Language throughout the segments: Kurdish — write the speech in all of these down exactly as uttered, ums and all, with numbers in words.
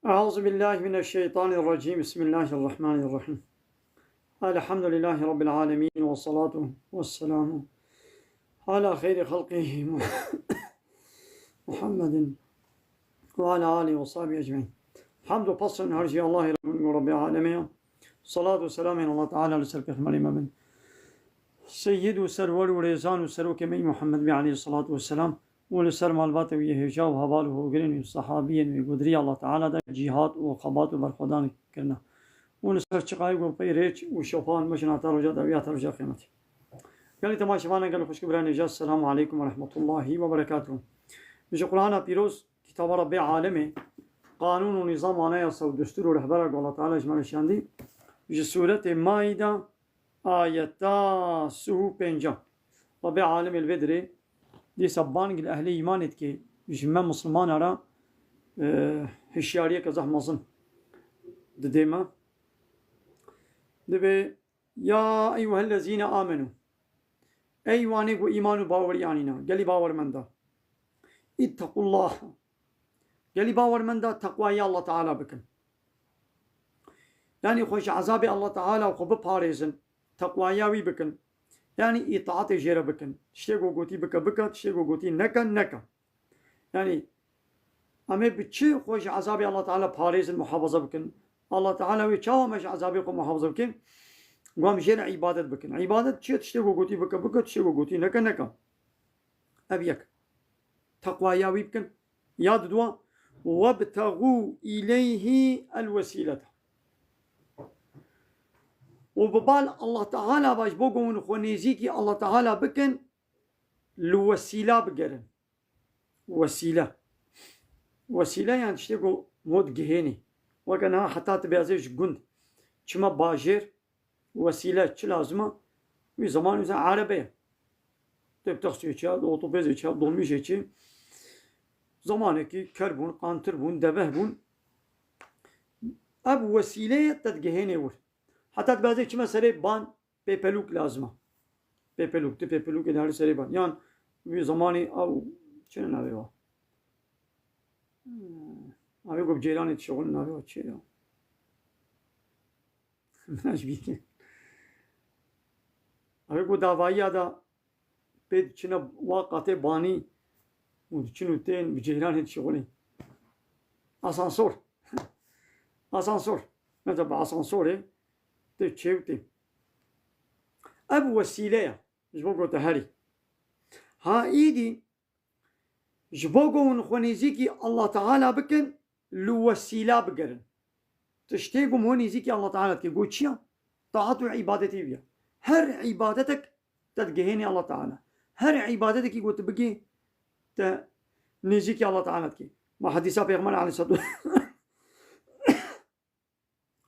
أعوذ بالله من الشيطان الرجيم. بسم الله الرحمن الرحيم. الحمد لله رب العالمين، والصلاة والسلام على خير خلقه محمد وعلى آله وصحبه أجمعين. Hamd û pes û her şey Allahê Rabbî, Rabbê Alemê ya. Salat û selamên Allah Teala li ser Pêxemberê me bin. Seyyid û serwer û rêzan û serokê me Muhammed bî aleyhissalatu vesselam û li ser malbatê wî yê hêja û heval û hogirên wî û sahabiyên wî, godirî Allah Teala de cîhad û xebat û berxwedan kirine. Û li ser çiqayê ku pey rêç û şefan meşin heta roja dawî, heta roja qiyameti. Gelî temaşevanan, gelî xwişk û birayên hêja, selamu aleykum ve rahmetullahi ve berekatuhu. Ji Qur'ana Pîroz, kitaba Rabbê Alemê, qanûn û nîzam, anayasa û destûr û rehbera ku Allah Teala ji me re şandî, ji sûretê Maîda, ayeta sih û pênca. Rabbê Alemê li vê dirê dîsa bang li ehlê îmanê dike, ji me Muslimana re, e, hişyariyeke zehf mezin dide me. Dibê, "Ya eyyuhellezîne amenû." Ey wanê ku îman û bawerî anîne, gelî bawermenda. "İttequllaha." Gelî bawermenda, teqwayê Allah Teala bikin. Yanî xwe ji ezabê Allah Teala xwe biparêzin, teqwaya wî bikin. Yanî îtaatê jê re bikin. Tiştê ku gotî bike, bike, tiştê ku gotî neke, neke. Yanî em ê bi çi xwe ji ezabê Allah Teala parêzin, muhafaza bikin? Allah Teala wê çawa me ji ezabê xwe muhafaza bikin? Ku em jê re îbadet bikin. Îbadet çi ye? Tiştê ku gotî bike, bike, tiştê ku gotî neke, neke. Ev yek. Teqwaya wî bikin. Ya didwa, "Webtexû îleyhî el-wesîlete." Û bi bal Allah Teala ve, ji bo ku hûn xwe nêzîkî Allah Teala bikin, li wesîla bigerin. Wesîle. Wesîle, yanî tiştê ku mod gihênî. Weke niha heta tu bêzê ji gund çima bajêr, wesîle çi lazim e? Wî zemanî mesela erebe ye. Tê bi taksiyê çi ye, otobêzê çi ye, dolmîşê çi ye? Zemanekî ker bûn, qantir bûn, deveh bûn. Ev wesîle ye, te digihênê wir. Heta tu bêzê çima serê ban, pêpelûk lazim e. Pêpelûk, tu pêpelûkê diherî serê ban. Yan wî zemanî ew çi ne navê wa? Hmm. Ew ê ku bi ceyranê dişixulin, navê wa çi ye ya? Min ji bîr. Ew ê ku davayiya de pê diçine wa qatê banî û diçin û tên bi ceyranê dişixulin. Asansor. Asansor. Mesela bi asansorê tê çê û tê. Ev wesîle ye. Ji bo ku te herî. Ha îdî, ji bo ku hûn xwe nêzîkî Allah Teala bikin, li wesîla bigerin. Tiştê ku hûn nêzîkî Allah Teala dike, ku çi ye? Taat û îbadetê wî ye. Her îbadetek te digihênê Allah Teala. Her îbadetekî ku tu bikî, te nêzîkî Allah Teala dike. Ma hedîsa Pêxember aleyhisselatu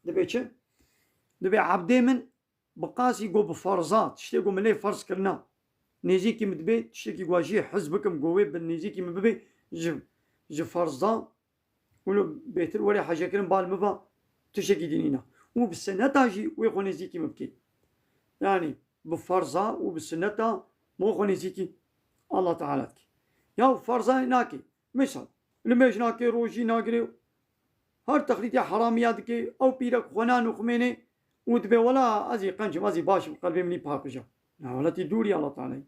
Dibê çi? Dibê ebdê min bi qasî ku bi ferza, tiştê ku min lê ferz kirina, nêzîkî min dibê, tiştekî ku jê hez bikim, ku wê bi nêzîkî min bibê, ji, ji ferza, wilo bêtir were hejekirin bal min va, tiştekî dî nîne. Û bi sineta jî wê xwe nêzîkî min bikê. Yanî bi ferza û bi sineta min xwe nêzîkî Allah Teala dikê. Ya ferza nakê. Misal, limêj nake, rojî nagire, her texlîtê heramiya dike, ew pîrek xwe nanoximêne û dibê, "Wela ez ê qenc im, ez ê baş im, qelbê min î paqij e." Na, wela tî dûrî Allah Teala'yê.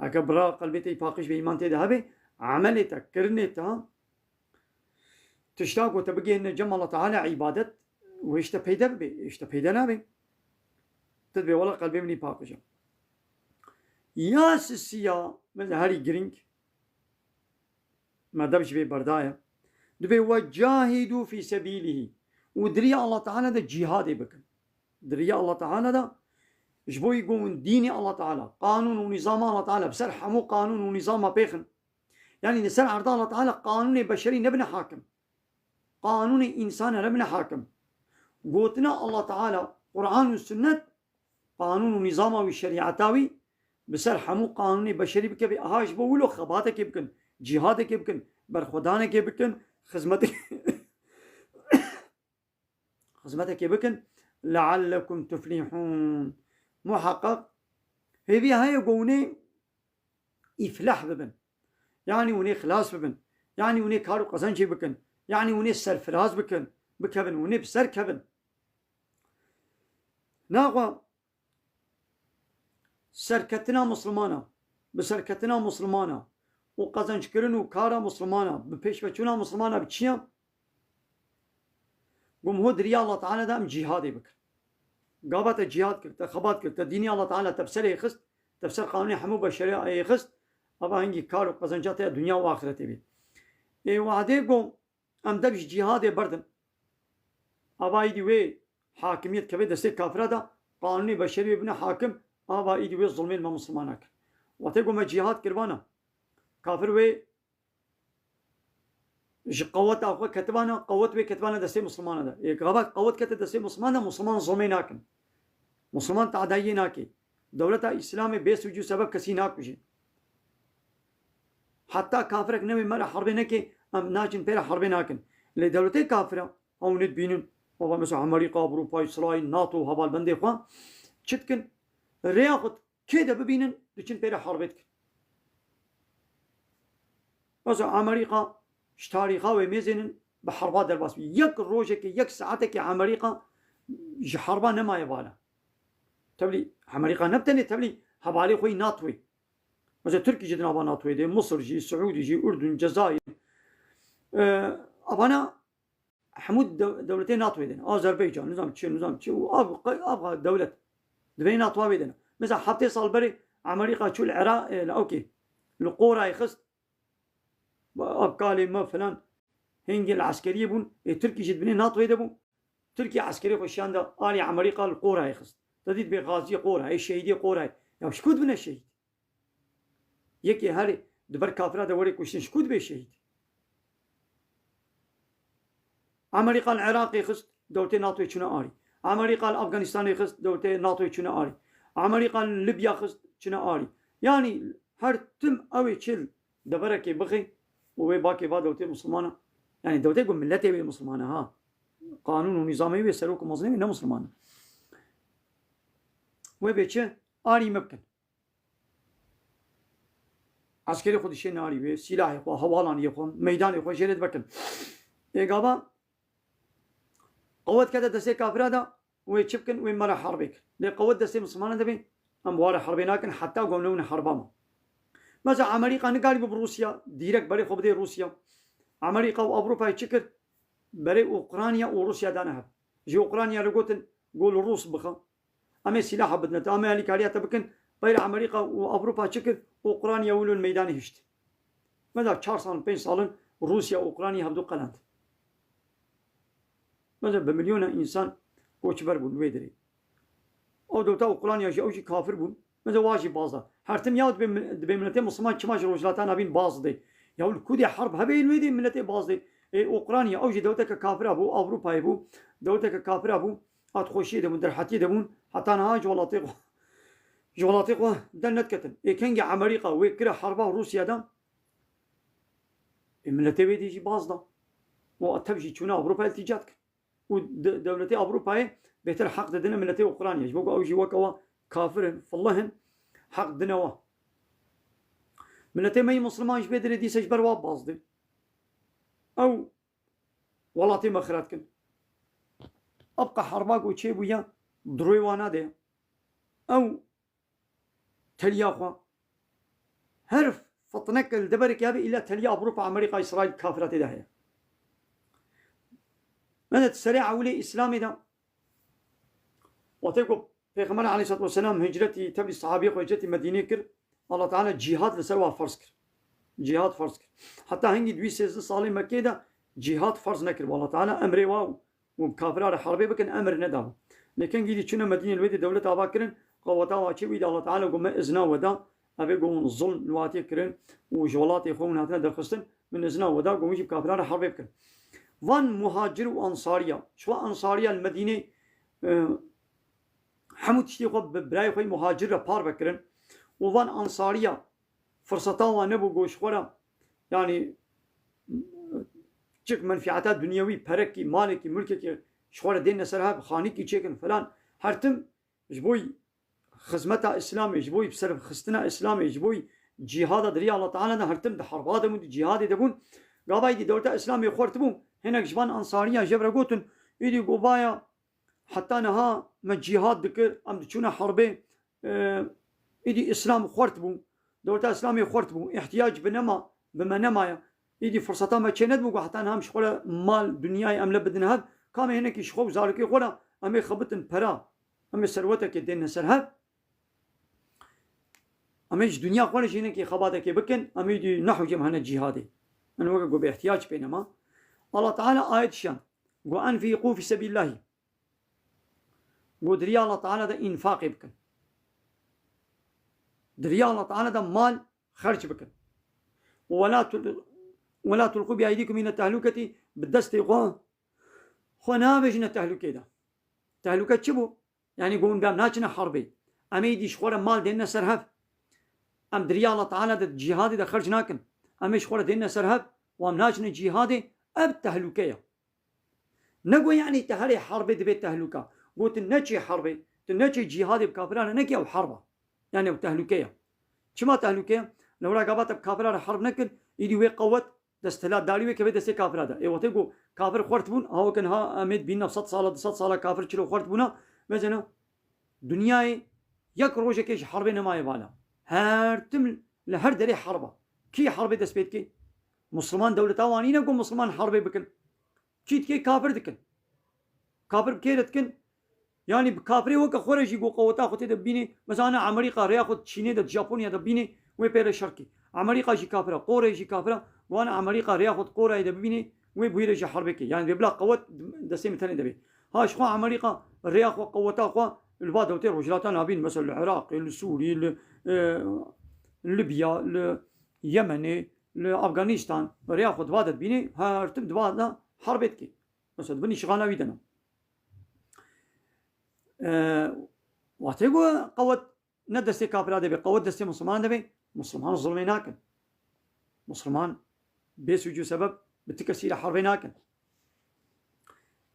Eke bira qelbê te î paqij be, îman tê de hebe, emelê te, kirinê te, tişta ku te bigihîne cem Allah Teala, îbadet, wê ji te peyde bibe, ji te peyde nabe. Tu dibê, "Wela qelbê min î paqij e." Ya sisiya, mesela herî girîng, me dev ji vê berdaye. Dibê, "Ve cahidû fî sebîlihî." Û di riya Allah Teala de cîhadê bikin. Di riya Allah Teala de, ji bo ku hûn dînê Allah Teala, qanûn û nîzama Allah Teala, bi ser hemû qanûn û nîzama pêxin. Yanî li ser erda Allah Teala qanûnê beşerî nebine hakim. Qanûnê însanê nebine hakim. Gotina Allah Teala, Quran û Sunnet, qanûn û nîzama wî, şerîeta wî, bi ser hemû qanûnê beşerî bike, bê aha ji bo wilo xebatekê bikin, cîhadekê bikin, berxwedanekê bikin, xizmetek-, xizmetekê bikin, "leallekum tuflihûn." Muheqeq hêviya heye ku hûnê îflah bibin. Yanî hûnê xilas bibin. Yanî hûnê kar û qezencê bikin. Yanî hûn ê serfiraz bikin, bikevin, hûn ê bi ser kevin. Naxwe serketina Mislimana, bi serketina Mislimana û qezençkirin û kara Mislimana, bi pêşveçûna Mislimana bi çi ye? Gum ho di riya Allah Teala de em cîhadê bikin. Gava te cîhad kir, te xebat kir, te dînî Allah Teala te bi serê xist, te bi ser qanûnê hemû beşerê xist, ava hingî kar û qezenca te ya dinya û axretê bî. Ê wadê go em dev ji cîhadê berdin. Ava îdî wê hakimiyet keve destê kafira de, qanûnê beşerî wê bine hakim, ava îdî wê zulmên me Mislimana kir. Watê go me cîhad kirvana, kafir wê ji qeweta xwe ketivana, qewet wê ketivana destê Mislimana de. Ê gava qewet kete destê Misliman de, Misliman zulmê nakin. Misliman tadayiyê nake. Dewleta Îslamê bê sûc û sebeb kesî nakuje. Heta kafirek newê me re herbê neke, em naçin pê re herbê nakin. Lê dewletê kafira, ew nidbînin. Ava mesela Amerîka, Ewropa, Îsraîl, NATO, hevalbendê xwe çi dikin? Rêya xwe kê de bibînin, diçin pê re herbê dikin. Mesela Amerîka ji tarîxa wê mêzênin bi herba derbas bî. Yek rojekê, yek saetekê Amerîka ji herba nemaye vala. Tevlî Amerîka ne bi tenê tevlî hevalê xwe yî NATOyê. Mesela Tirkî jî di nava NATOyê de, Misir jî, Siûdî jî, Urdun, Cezayir. E, Avana hemû dew-, dewletê NATOyê de ne. Azerbaycan, nizam çi, nizam çi û av, av dewlet. Divê NATO wê de ne. Mesela heftê sal berê Amerîka çû li Ira-, e, li ewkê, li Qorayê xist. Abkalê me filan hingê li eskeriyê bûn. Ê Tirkî jî di binê NATOyê de bû. Tirkî eskerê xwe şiyanda alî Amerîka li Qorayê xist. Te dît bê xaziyê Qorayê, şehîdê Qorayê. Ya ji ku dibine şehîd? Yekê herê di ber kafira de were kuştin, ji ku dibe şehîd? Amerîka li Iraqê xist, dewletê NATOyê çûne arî. Amerîka li Afganistanê xist, dewletê NATOyê çûne arî. Amerîka li Libya xist, çûne arî. Yanî her tim ew ê çil deverekê bixê û wê bakê va dewletê Mislimana. Yanî dewletê ku miletê wê Misliman e ha. Qanûn û nîzamê wê, serok û mezinê wê ne Misliman e. Wê bê çi? Arî me bikin. Eskerê xwe dişê narî wê, sîlahê xwe, hevalaniyê xwe, meydanê xwe jê re divekin. Ê gava qewet kete destê kafira de, wê çi bikin, wê me re herbê kir. Lê qewet destê Mislimana de bê, em ware herbê nakin, heta ku em newine herba me. Mesela Amerîka nikarî bi Rûsya, dîrek berê xwe bidê Rûsya. Amerîka û Ewropayê çi kir? Berê Ukrayna û Rûsya dane hev. Ji Ukrayna re gotin, go li Rûs bixe. Em ê sîlaha bidine te, em ê alîkariya te bikin. Peyra Amerîka û Ewropa çi kir? Ukrayna wilo li meydanê hişt. Meda çar sal, pênc sal in Rûsya û Ukrayna hevdu qelend. Meda bi milyona însan koçber bûn wê dirê. Ew dewleta Ukrayna jî, ew jî kafir bûn. Meda wa jî baz da. Her tim ya dibê mil-, dibê miletê Misliman çima ji Rojhilata Navîn baz dê. Ya li ku dê herb hebe yên wê dê miletê baz dê. Ê Ukrayna, ew jî dewleteke kafira bû, Ewropayê bû. Dewleteke kafira bû. Hat xweşiyê de bûn, derhetiyê de bûn, heta niha ji welatê xwe, ji welatê xwe dernediketin. Ê kengê Amerîka wê kire herba Rûsya de, ê miletê wê dî jî baz da. Û tev jî çûne Ewropa îltîca dikin. Û de-, dewletê Ewropayê bêtir heq didine miletê Ukrayna. Ji bo ku ew jî weke we kafir in, filih in, heq dine we. Miletê me yî Misliman ji vê derê dîse ji ber wa baz dê. Ew welatê me xira dikin. Ev qeherba ku çêbûye, di rûyê wan nade. Ew teliya xwe, her fitnek li deverekê hebe, îla teliya Ewropa, Amerîka, Îsraîl, kafira tê de heye. Meda di serê ewilê Îslamê de, wextê ku Pêxember aleyhissalatu vesselam hicretî, tevlî sahabiyê xwe hicretî Medînê kir, Allah Teala cîhad li ser wa ferz kir. Cîhad ferz kir. Heta hingî duî sêzdeh salê Mekkê de cîhad ferz nekir. Allah Teala emrê wa û bi kafira re herbê bikin emir nedabû. Lê kengî dî çûne Medînê, li wê dê dewlet ava kirin, qeweta wa çê wî de Allah Teala got me izna we da, evê got hûn zulm li watê kirin û ji welatê xwe hûn hatine derxistin, min izna we da, got hûn jî bi kafira re herbê bikin. Van muhacir û ensariya, ji xwe ensariya li Medînê, e, hemû tiştê xwe bi birayê xwe yê muhacir re parve kirin û van ensariya firseta wan nebû, got ji xwe re, yanî çik menfîeta dunyewî, perekî, malekî, mulkekî ji xwe re dêne ser hev, xanîkî çêkin filan. Her tim ji bo xizmeta Îslamê, ji bo serxistina Îslamê, ji bo cîhada di rêya Allah Teala de her tim di herba de bûn, di cîhadê de bûn. Gava êdî dewleta Îslamê xwertibû, Hinek ji van Ensariya jê re gotin, îdî go vaya, heta niha me cîhad dikir, em diçûne herbê, e, îdî Îslam xurt bû, dewleta Îslamê xurt bû, îhtiyac bi nema, bi me nemaye. Îdî firseta me çê nedibû ku heta niha em ji xwe re mal, dinyayê em le bidin hev, kamê hinekî ji xwe û zarokê xwe re em ê xebitin pera, em ê serwetekê dêne ser hev. Em ê ji dinya xwe re jî hinekî xebatekê bikin, em ê dî nehûcê em hene cîhadê. Em weke ku bi ihtiyac pê nema. Allah Teala ayet şiyan. Ku enfîqû fî sebîlillahî. Ku di riya Allah Teala de înfaqê bikin. Di riya Allah Teala de mal xerc bikin. Wela tul-, wela tulqû bi eydîkum île tehlûketî, bi destê xwe, xwe nabêjine tehlûkê de. Tehlûke çi bû? Yanî ku hûn bi em naçine herbê. Em ê dî ji xwe re mal dêne ser hev. Em di riya Allah Teala de cîhadê de xerc nakin. Em ê ji xwe re dêne ser hev û em naçine cîhadê, ev tehlûke ye. Ne ku yanî te herê herbê dibê tehlûka. Ku tu neçî herbê, tu neçî cîhadê bi kafiran re nekî ew herb e. Yanî ew tehlûke ye. Çima tehlûke ye? Lewra gava te bi kafiran re herb nekir, îdî wê qewet desthilatdarî wê keve destê kafira de. Ê wextê ku kafir xurt bûn, ha weke niha em ê dibînin sed sala, du sed sala kafir çilo xurt bûna, mesela dinyayê yek rojekê ji herbê nemaye vala. Her tim li her derê herb e. Kî herbê dest pê dike? Misliman dewleta wan nîne ku misliman herbê bikin. Kî dike kafir dikin. Kafir bi kê re dikin? Yanî bi kafirê weke xwe re jî ku qeweta xwe tê de bibînê, mesela ana Amerîka rêya xwe di Çînê de, di Japonya de bibînê, wê pê re şer kê. Amerîka jî kafir e, Qoreyê jî kafir e, wana Amerîka rêya xwe di Qoreyê de bibînê, wê bûyî re jî herbê kê. Yanî vê bila qewet destê min tenê de bê. Ha ji xwe Amerîka rêya xwe, qeweta xwe li va dewtê Rojhilata Navîn, mesela li Iraqê, li Sûrî, li, e, Libya, li Yemenê, li Afganîstan, rêya xwe di va de dibînê, her tim di va de herbê dikê. Mesela di bin îşxala wî de ne. E, wextê ku qewet ne destê kafira de bê, qewet destê Misliman de bê, Misliman zulmê nakin. Misliman bê sûc û sebeb bi ti kesî re herbê nakin.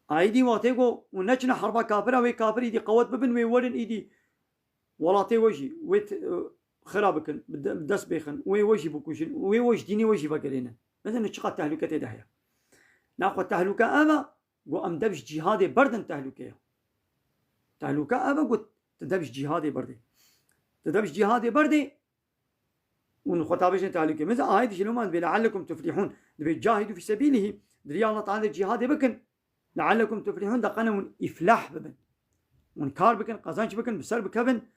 Aîdî wextê ku û neçine herba kafira, wê kafir îdî qewet bibin, wê werin îdî welatê we jî, wê t-, xira bikin, bi de-, bi dest bêxin, wê we jî bikujin, wê we ji dînê we jî vegerênin. Mezin çiqas tehlûke tê de heye. Naxwe tehlûke ev e, ku em dev ji cîhadê berdin tehlûke ye. Tehlûke ev e ku tu dev ji cîhadê berdê. Tu dev ji cîhadê berdê û xwe tabêjin tehlûke. Mezin ayet jî loma dibê leallekum tuflihûn. Dibê cahidû fî sebîlihî. Di riya Allah Teala de cîhadê bikin. Leallekum tuflihûn, deqene hûn îflah bibin. Hûn kar bikin, qazanç bikin, bi ser bikevin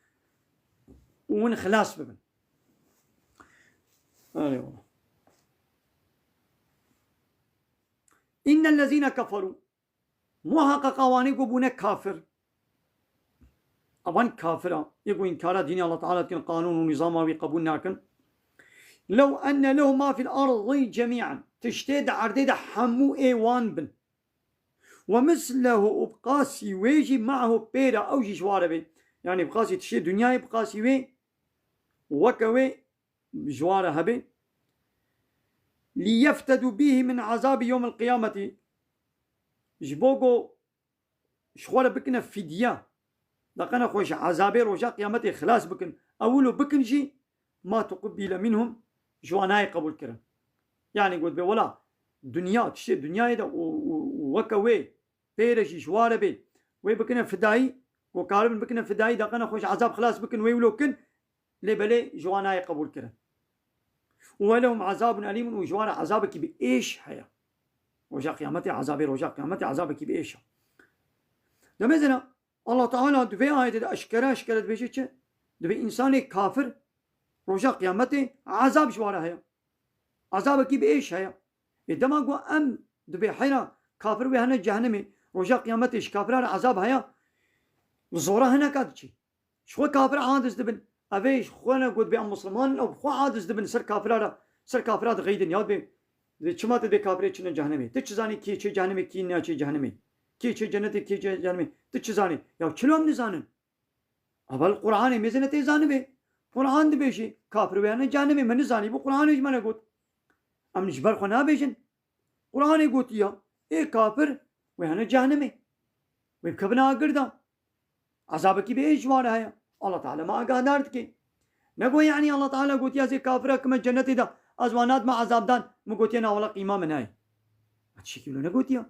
û hûn xilas bibin. Erê wala. Înnellezîne keferû. Muheqeqa wanê ku bûne kafir. Evan kafir a. Yê ku înkara dînê Allah Teala dikin, qanûn û nîzama wî qebûl nakin. Lew enne lehum ma fil ardî cemî'en. Tiştê di erdê de hemû ê wan bin. Ve mislehu, û bi qasî wê jî, me'hu, pê re, ew jî ji wa re bê. Yanî bi qasî tiştê dinyayê, bi qasî wê, weke wê ji wa re hebe. Liyeftedu bîhî min ezabî yewmil qiyametî. Ji bo ku ji xwe re bikine fidye, deqene xwe ji ezabê roja qiyametê xilas bikin. Ew wilo bikin jî, ma tuqubîle minhum, ji wan nayê qebûl kirin. Yanî got bê wela dinya, tiştê dinyayê de û, û, û weke wê pê re jî ji wa re bê, wê bikine fidayî, ku karibin bikine fidayî, deqene xwe ji ezab xilas bikin, wê wilo kin, lê belê ji wan nayê qebûl kirin. Û welehum ezabun elîmun, û ji wan re ezabekî bi êş heye. Roja qiyametê, ezabê roja qiyametê ezabekî bi êş e. Demê zina, Allah Teala di vê ayetê de eşkere eşkere dibêje çi? Dibê însanê kafir roja qiyametê ezab ji wa re heye. Ezabekî bi êş heye. Ê dema ku em dibê heyra kafir wê hene cehennemê, roja qiyametê ji kafira re ezab heye, li zora hineka diçî. Ji xwe kafir aciz dibin. Ev ê ji xwe ne got bê em Musliman in, ew bi xwe aciz dibin ser kafira re, ser kafira dixeydin. Ya dibê, dibê çima tu dibê kafirê çine cehennemê? Tu çi zanî kî çê cehennemê, kî naçê cehennemê? Kî çê cenetê, kî çê cehennemê? Tu çi zanî? Ya çilo em nizanin? Evel Qur'anê mêzine tê zanibê. Qur'an dibêjê, kafir wê hene cehennemê. Me nizanî, bi Qur'anê ji me re got. Em ji ber xwe nabêjin. Qur'anê gotiya, ê kafir wê hene cehennemê. Wê bikevine agir de. Ezabekî bi êş ji wan re heye. Allah Teala me agahdar dike. Ne got, yanî Allah Teala gotiya zê kafira kime cennetê de, ez wan nadime ezabdan, min gotiye na wela qîma min heye. Tiştekî wilo negotiya.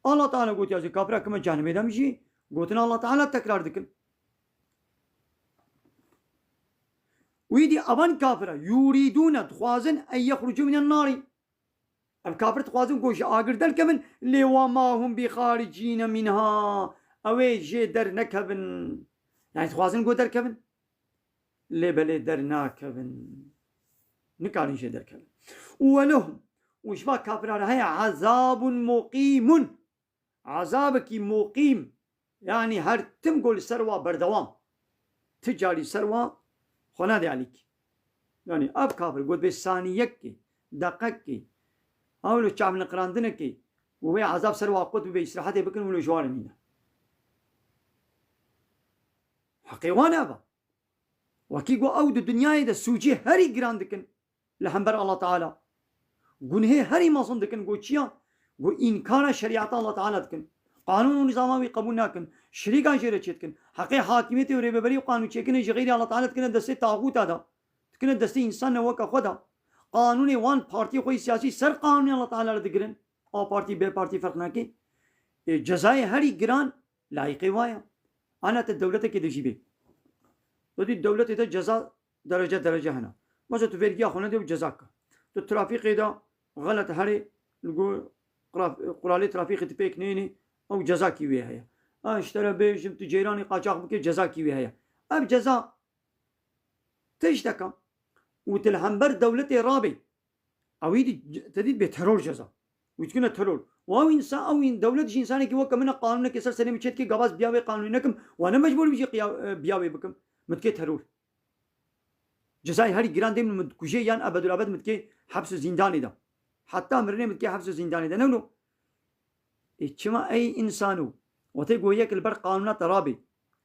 Allah Teala gotiya, ji kafira kime cehennemê de jî gotina Allah Teala tekrar dikin. Wî dî evan kafira, yurîdûne, dixwazin, en yexrucû minen narî. Ev kafir dixwazin ku ji agir derkevin, lê wa ma hum bi xaricîne minha. Ew ê jê dernekevin. Yani dixwazin ku derkevin. Lê belê dernakevin. Nikarin jê derkevin. Û welehum. Û ji va kafiran re heye azabun muqîmun. Azabekî muqîm. Yani her tim ku li ser wa berdewam. Ti carî ser wa xwe nade elîk. Yani ev kafir got bê saniyekê, deqekê, ew li çavniqirandinekê û wê azab ser wa qut bibe, îstirahetê bikin, wilo ji wa re nîne. Heqê wan ev e. Wekî got ew di dinyayê de sûcê herî giran dikin li hember Allah Teala. Gunhê herî mezin dikin, got çiya? Got înkara şerîeta Allah Teala dikin. Qanûn û nîzama wî qebûl nakin. Şirîkan jê re çêdikin. Heqê hakimiyetê û rêveberî û qanûnçêkinê ji xeyrî Allah Teala dikine destê taxûta de. Dikine destê însanê weke xwe de. Qanûnê wan partiyê xwe yê siyasî ser qanûnê Allah Teala re digirin. A partî, B partî ferq nake. Ê, cezayê herî giran layîqê wa ye. Ana te dewletekê de jî bê. Tu dî dewletê de ceza derece derece hene. Mesela tu vergiya xwe nedê û ceza ke. Tu trafîkê de xelet herê, li gor qra-, quralê trafîkê tu pêk nênî, ew cezakî wê heye. A, ji te re bêjim, tu ceyranê qaçax bikê, cezakî wê heye. Ev ceza tişteke. Û tu li hember dewletê rabê. Ewî dî, te dît bê teror ceza. Wî dikine teror. Û ew însan, ew în-, dewlet ji însanekî weke min e, qanûnekê ser serê min çêdikê, gava ez biya wê qanûnê nekim, û ne mecbûr bî jî qiya-, e, biya wê bikim. Min dikê teror. Cezayê herî giran dê min, min dikujê yan ebedulabed min dikê heps û zîndanê de. Heta mirinê min dikê heps û zîndanê de. Ne wilo? Ê, çima ey însano? Wextê ku yek li ber qanûna te rabê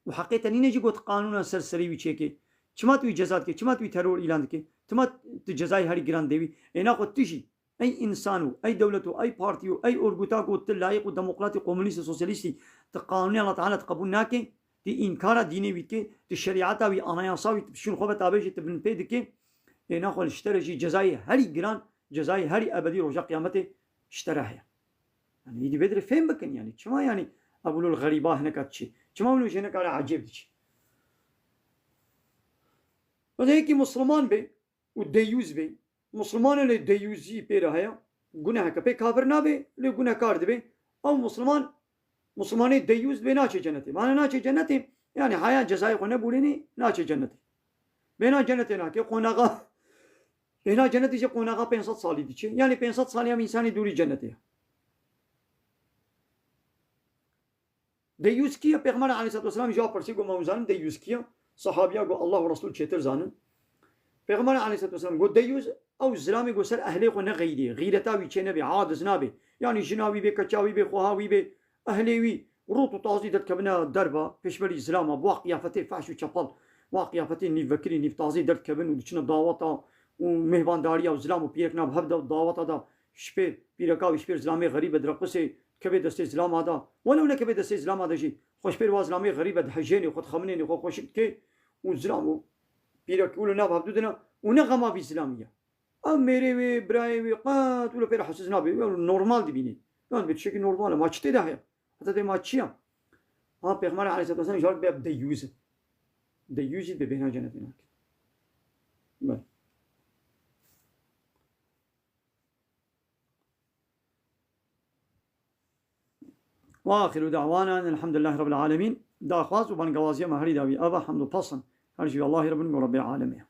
û heqê te nîne jî ku tu qanûna ser serê wî çêkê. Çima tu wî ceza dikê? Çima tu wî teror îlan dikê? Çima tu cezayê herî giran dê wî? Ê naxwe tu jî, ey însano, ey dewleto, ey partîyo, ey orgûta ku tu layîq û demokratî, komunîstî, sosyalîstî, tu qanûnê Allah Teala tu qebûl nakê, tu înkara dînê wî dikê, tu şerîeta wî, anayasa wî, tu şûn xwe ve tabe jî tu bin pê dikê. Ê naxwe li ji te re jî cezayê herî giran, cezayê herî ebedî roja qiyametê ji te re heye. Yani, îdî vê dirê fêm bikin, yani, çima, yani, ev wilo li xerîba hineka diçe? Çima wilo ji hineka re ecêb diçe? Wextê yekî Musliman bê û deyûz bê, Musliman e lê deyûzî pê re heye, guneheke pê kafir nabe, lê gunehkar dibe. Ew Musliman, Muslimanê deyûz dibe naçe cenetê. Mane naçe cenetê, yani, haya cezayê xwe nebûrênê, naçe cenetê. Bêhna cenetê nake, qonaxa Bêhna cenetê jî qonaxa pênc sed salî diçe. Yani pênc sed salî ev însanê dûrî cenetê ye. Deyûs kî ye? Pêxember aleyhisselatu vesselam ji wa pirsî, got, "Ma hûn zanin deyûs kî ye?" Sahabiya got, "Allah û Resul çêtir zanin." Pêxember aleyhisselatu vesselam got, "Deyûs ew zilamê ku ser ehlê xwe nexeyrê, xîreta wî çê nebe, aciz nabe. Yani jina wî bê, keça wî bê, xweha wî bê, ehlê wî rût û tazî derdikevine derve, pêşberî zilama, bi wa qiyafetê fehş û çepel, bi wa qiyafetê nîvvekirî, nîvtazî derdikevin û diçine daweta û mêhvandariya û zilam û pîrek nav hev de daweta de, ji pêr pîreka wî, ji pêr zilamê xerîbe direqusê, dikeve destê zilama de. Welew nekeve destê zilama de jî, xwe ji pêr wa zilamê xerîbe dihejênê, xwe dixeminênê, xwe xweşik dike û zilam û pîrek wilo nav hevdû dine û ne xema vî zilamî ye." Ev mêrê wê, birayê wê qet wilo pê re hesiz nabe. Wilo normal dibînê. Yan bi tiştekî normal e. Ma çi tê de heye? Heta dê ma çi ya? Ha, Pêxember aleyhisselatu vesselam ji wan bê deyûz e. Deyûzî bê bêhna cenetê nake. Belê. Ve axiru da'wana enelhamdülillahi rabbil alemin. Daxwaz û bangewaziya me herî dawî ava, hemd û pes in her ji Allahî re bin ku Rebbê alemê ye.